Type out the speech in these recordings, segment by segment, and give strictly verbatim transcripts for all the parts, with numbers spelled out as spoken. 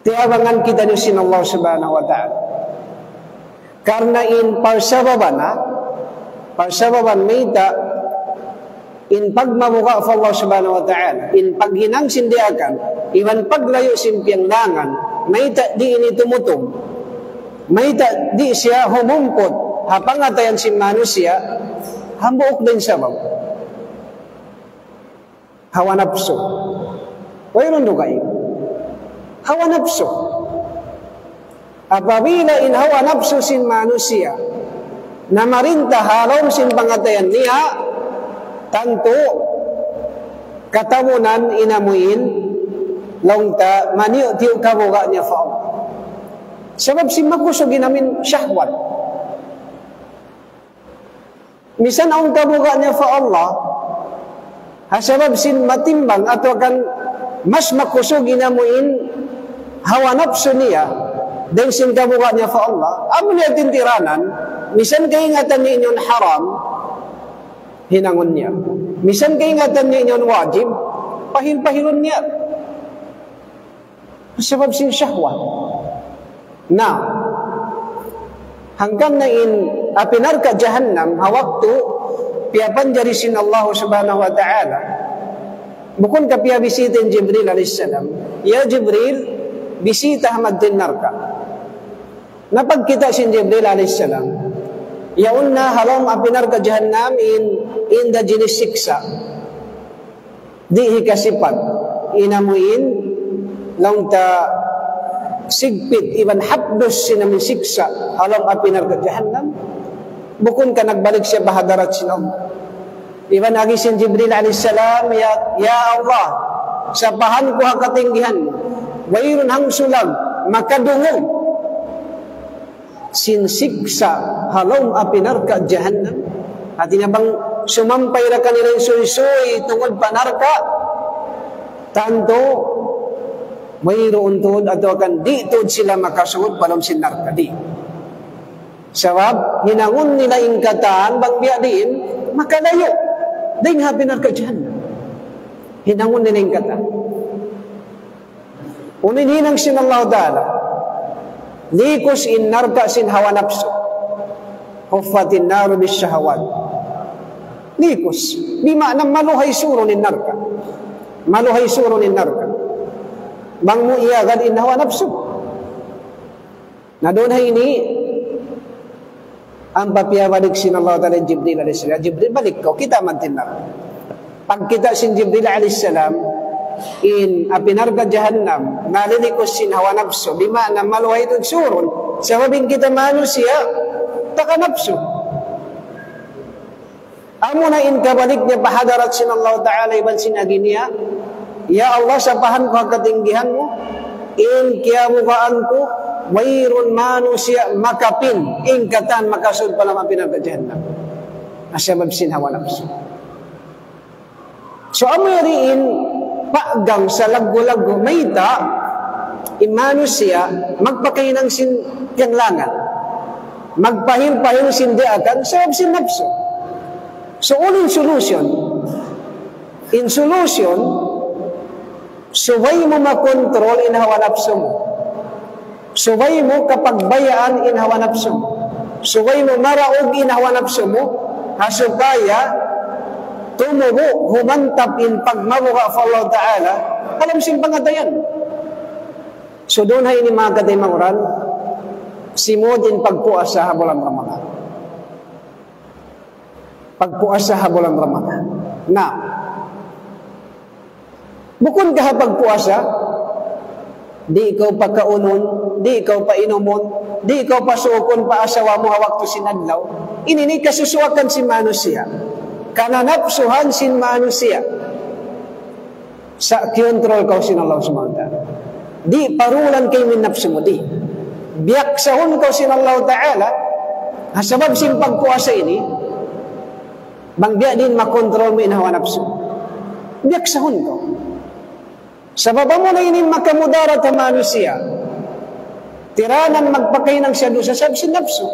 Tiyabangan kitaniyu sin Allah Subhanahu wa Ta'ala. Karna' in parsababan, ha? Parsababan mayta', in pagmabuga' pa Allah Subhanahu wa Ta'ala, in paghinang sin diyaakan, iban paglayu' sin piyanglangan, mayta' di' ini tumutug, mayta' di' siya humumput ha pangatayan sin manusiya', hambuuk da in sabab. Hawa napsu. Wayruun dugaing. Hawa napsu. Apabila in hawa napsu sin manusiya' namarinta ha lawm sin pangatayan niya, tantu katamunan in amuin laung ta maniyu'-tiyu' kabuga' niya pa Allah. Sabab sin makusug in amuin shahwat. Misan awn kabuga' niya pa Allah, ha sabab sin matimbang atawa kan mas makusug in amuin hawa napsu niya, dayn sin kabuga' niya pa Allah, amu niya tintiranan, misan kaingatan niya in haram, hinangun niya. Misan kaingatan niya in wajib, pahil-pahilun niya. Sabab sin shahwat. Na, hangkan na in api narka' jahannam, ha waktu piyapanjari sin Allah Subhanahu wa Ta'ala, bukun ka piyabisita in Jibril alayhis salam, "Ya Jibril, bisita ha madtu in narka'." Na pagkita' sin Jibril alayhis salam, yaun na ha lawm api narka' jahannam in, in da jinis siksa'. Di' hikasipat in amuin laung ta sigpit iban hapdus sin amuin siksa' ha lawm api narka' jahannam. Bukun ka nagbalik siya pa hadarat sin Allah. Iban agi sin Jibril alayhis salam, "Ya, ya Allah, sapahan ku ha katinggihan mu. Wayruun hangsulag makadungug sin siksa' ha lawm api narka' jahannam." Hati niya bang sumampay da kanila in suysuy tungud pa narka', tantu wayruun tuud atawa kan di' tuud sila makasud pa lawm sin narka', di'. Sabab hinangun nila in katan bang biya' diin makalayu' dayn ha api narka' jahannam. Hinangun nila in katan. Unu in hinang sin Allah Ta'ala? Likus in narka' sin hawa napsu. حفت النار بالشهوات. Likus. Bima'na maluhay surun in narka'. Maluhay surun in narka'. Bang mu iyagad in hawa napsu. Na duun ha ini, ampa piyabalik sin Allah Ta'ala in Jibril alayhis salam. "Jibril, balik kaw, kita' madtu in narka'." Pagkita' sin Jibril alayhis salam, in api narka' jahannam, nalilikus sin hawa napsu, bima'na maluhay tuud surun, sabab in kita manusiya', taga napsu. Amuna in kabalik niya pa hadarat sin Allah Ta'ala iban sin agi niya, "Ya Allah, sapahan ku ha katinggihan mu, in kiyabugaan ku, wayruun manusiya' makapin, in katan makasud pa lawm api narka' jahannam." Na sabab sin hawa napsu. So, amu yari in paggang salaggu'-laggu', mayta', in manusiya', magpakahinang sin kiyanglangan. Magpahil-pahil sin diyaakan, sabab sin napsu. So, unu in solution? In solution, subay mu makontrol in hawa napsu mu. Subay mu kapagbayaan in hawa napsu mu. Subay mu maraug in hawa napsu mu. Ha supaya tumubu', humantap in pagmabuga' pa Allah Ta'ala, ha lawm sin pangatayan. So, duun ha ini manga kataymanghuran, simud in pagpuasa ha bulan Ramadan. Pagpuasa ha bulan Ramadan. Na, bukun ka ha pagpuasa, di' kaw pakaunun, di' kaw painumun, di' kaw pasuukun pa asawa mu ha waktu sin adlaw. Ini in kasusuwakan sin manusiya'. Kananapsuhan sin manusiya'. Sa' kiyontrol kaw sin Allah Subhanahu wa Ta'ala. Di' parulan kaymu in napsu mu, di'. Biyaksahun kaw sin Allah Ta'ala, ha sabab sin pagpuasa ini, bang biya' diin makontrol mu in hawa napsu. Biyaksahun kaw. Sabab amu na ini makamudarat ha manusiya'. Tiranan magpakahinang siya dusa sabab sin napsu.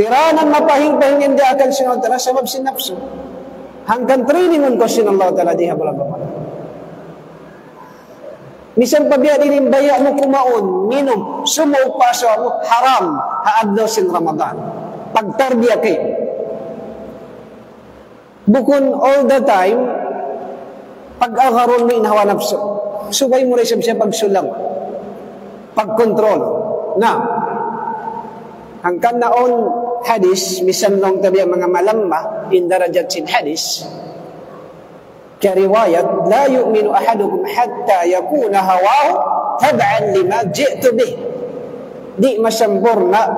Tiranan mapahing-pahing in diyaakan sin Allah Ta'ala sabab sin napsu. Hangkan trainingun kaw sin Allah Ta'ala di ha bulan Ramadan. Misan pa biya' diin in baya' mu kumaun, minum, sumuuk pa asawa mu, haram, ha adlaw sin Ramadan. Pagtarbiya kaymu. Bukun all the time, pag-agarun mu in hawa napsu. Subay mu da isab siya pagsulang. Pagkontrol. Na, hangkan na awn hadis, misan laung ta biya' manga malamma, in darajat sin hadis. Kariwayat, لا يؤمن أحدكم حتى يكون هواه تبعا لما جئت به. Di' masampurna'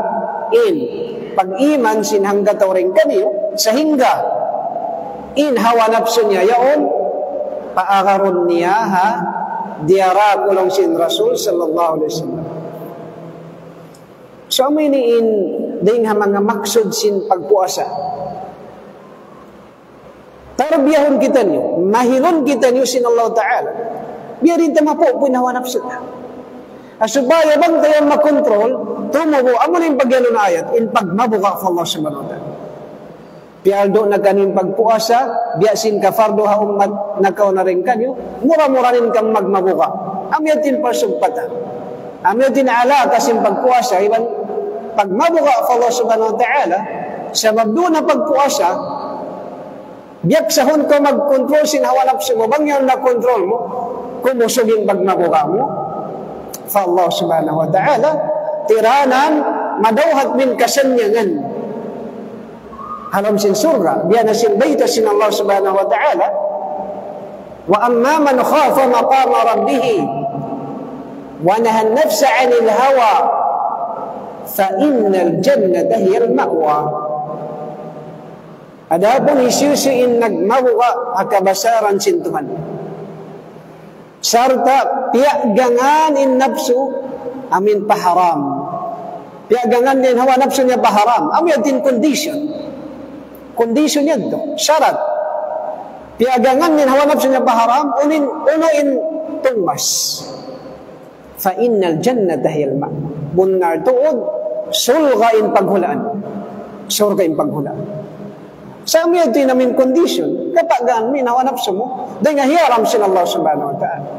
in pag-iman sin hangkatau dayn kaniyu, sahingga in hawa napsu niya yaun, paagarun niya ha diyara ku laung sin Rasul sallallahu alayhi wasallam. So, amu ini in dayn ha manga maksud sin pagpuasa. Tarbiyahun kitaniyu, mahilun kitaniyu sin Allah Ta'ala. Biya' diin ta mapupuin hawa napsu ta. Ah, supaya bang ta yan makontrol, tumubu', amu na in pagyanun ayat, in pagmabuga' pa Allah Subhanahu wa Ta'ala. Piyaldu' na kaniyu in pagpuasa, biya' sin kapardu ha ummat, nakauna dayn kaniyu, mura-mura in kam magmabuga'. Amu yan in pagsugpatan. Amu yan in alaka sin pagpuasa, iban pagmabuga' pa Allah Subhanahu wa Ta'ala, sabab duun na pagpuasa, biyaksahun kaw magkontrol sin hawa napsu mu, bang yan nakontrol mu, kumusug in pagmabuga' mu pa Allah Subhanahu wa Ta'ala, tiranan madawhat mu in kasannyangan. Ha lawm sin surga', biya' na sin bayta' sin Allah Subhanahu wa Ta'ala, وأما من خاف مقام ربه ونهى النفس عن الهوى فإن الجنة هي المأوى. Adapun hisiyu-siyu in nagmabuga' ha kabasaran sin Tuhan, sarta' piyaggangan in napsu amu in pa haram. Piyaggangan niya in hawa napsu niya pa haram. Amu yan in condition. Condition yan tu. Sarat. Piyaggangan niya in hawa napsu niya pa haram, unu in, unu in tungmas. فإن الجنة هي المأوى. Bunnal tuud, surga' in paghulaan. Surga' in paghulaan. Sa' amu yadtu in amu in condition, kapaggangan mu in hawa napsu mu, dayn ha hiyaram sin Allah Subhanahu wa Ta'ala.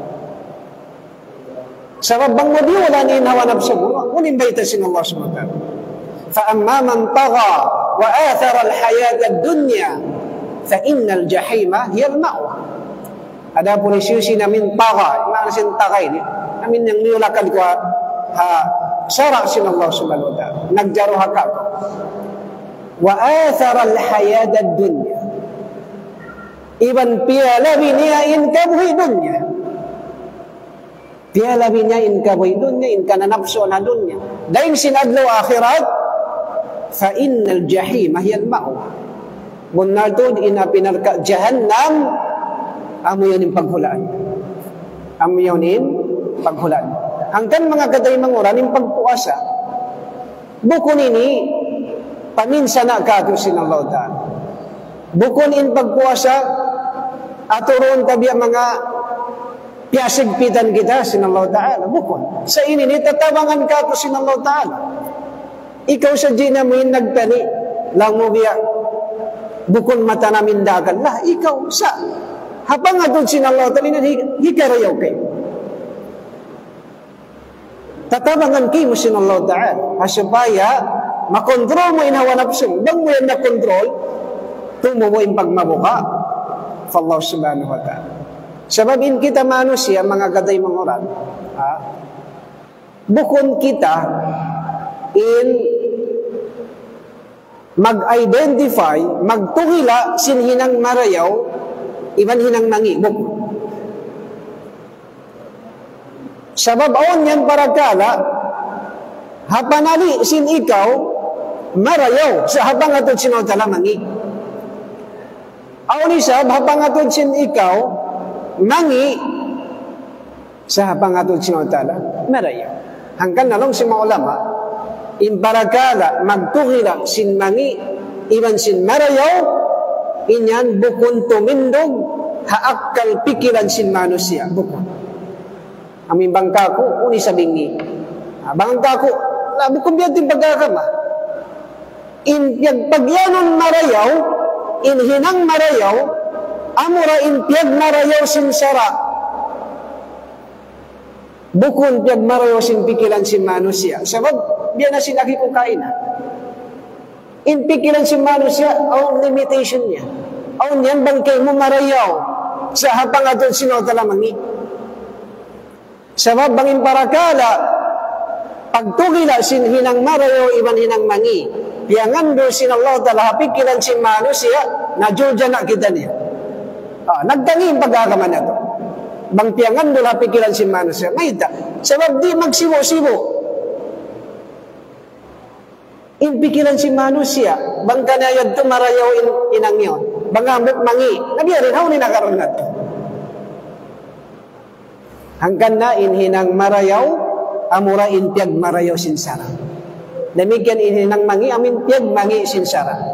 Sabab bang mu diyulan in hawa napsu mu, unu in bayta' sin Allah Subhanahu wa Ta'ala. فأما من طغى وآثر الحياة الدنيا فإن الجحيم هي المأوى. Adapun hisiyu-siyu in amu in taga, maana sin taga ini, amu in niyulakad ku ha, ha sara' sin Allah Subhanahu wa Ta'ala, nagjaruha kāku'. وآثر الحياة الدنيا. Iban piyalabi niya in kabuhi' dunya. Piyalabi niya in kabuhi' dunya, in kananapsuan ha dunya. Dayn sin adlaw akhirat, فإن الجحيم هي المأوى. Bunnal tuud in api narka' jahannam, amu yan in paghulaan. Amu yan in paghulaan. Hangkan manga kataymanghuran in pagpuasa. Bukun ini paminsana' kātu' sin Allah Ta'ala. Bukun in pagpuasa, aturun ta biya' manga piyasigpitan kita sin Allah Ta'ala. Bukun. Sa' ini ini tatabangan kātu' sin Allah Ta'ala. Ikaw sadja in amu in nagtani', laung mu biya' bukun matanam in dagan. La, ikaw sa'. Ha pangatud sin Allah Ta'ala, in hi-, hikarayaw kaymu. Tatabangan kaymu sin Allah Ta'ala. Ha supaya makontrol mu in hawa napsu mu. Bang mu yan nakontrol, tumubu' in pagmabuga' pa Allah Subhanahu wa Ta'ala. Sabab in kita manusiya', manga kataymanghuran, ha? Bukun kita in mag-identify, magtugila' sin hinang marayaw, iban hinang mangi', bukun. Sabab awn yan parakala', ha panali' sin ikaw, marayaw, sa' ha pangatud sin Allah Ta'ala mangi'. Awn isab, ha pangatud sin ikaw, mangi', sa' ha pangatud sin Allah Ta'ala, marayaw. Hangkan na laung sin manga ulama, in parakala' magtugila' sin mangi' iban sin marayaw, in yan bukun tumindug ha akkal pikilan sin manusiya', bukun. Amu in bang kāku', unu isab in ngi'. Ah, bang kāku', la, bukun biya' diin pag-agama. In piyagpagiyanun marayaw, in hinang marayaw, amura in piyagmarayaw sin sara'. Bukun piyagmarayaw sin pikilan sin manusiya'. Sabab, biya' na sin agi ku kaina. In pikilan sin manusiya', awn limitation niya. Awn yan bang kaymu marayaw. Sa' ha pangatud sin Allahu Ta'ala mangi'. Sabab bang in parakala', pagtugila' sin hinang marayaw iban hinang mangi'. Piyangandul sin Allahu Ta'ala ha pikilan sin manusiya', najurjana kita niya. Ah, nagtangi in pag-agama natu'. Bang piyangandul ha pikilan sin manusiya'. Mayta'? Sabab di' magsibu'-sibu'. In pikilan sin manusiya', bang kanayad tu marayaw in, hinang yaun. Bang hambuuk mangi'. Na biya' diin, hawnu in agarun natu'. Hangkan na in hinang marayaw, amura in piyagmarayaw sin sara'. Damikkiyan in hinang mangi', amu in piyagmangi' sin sara'.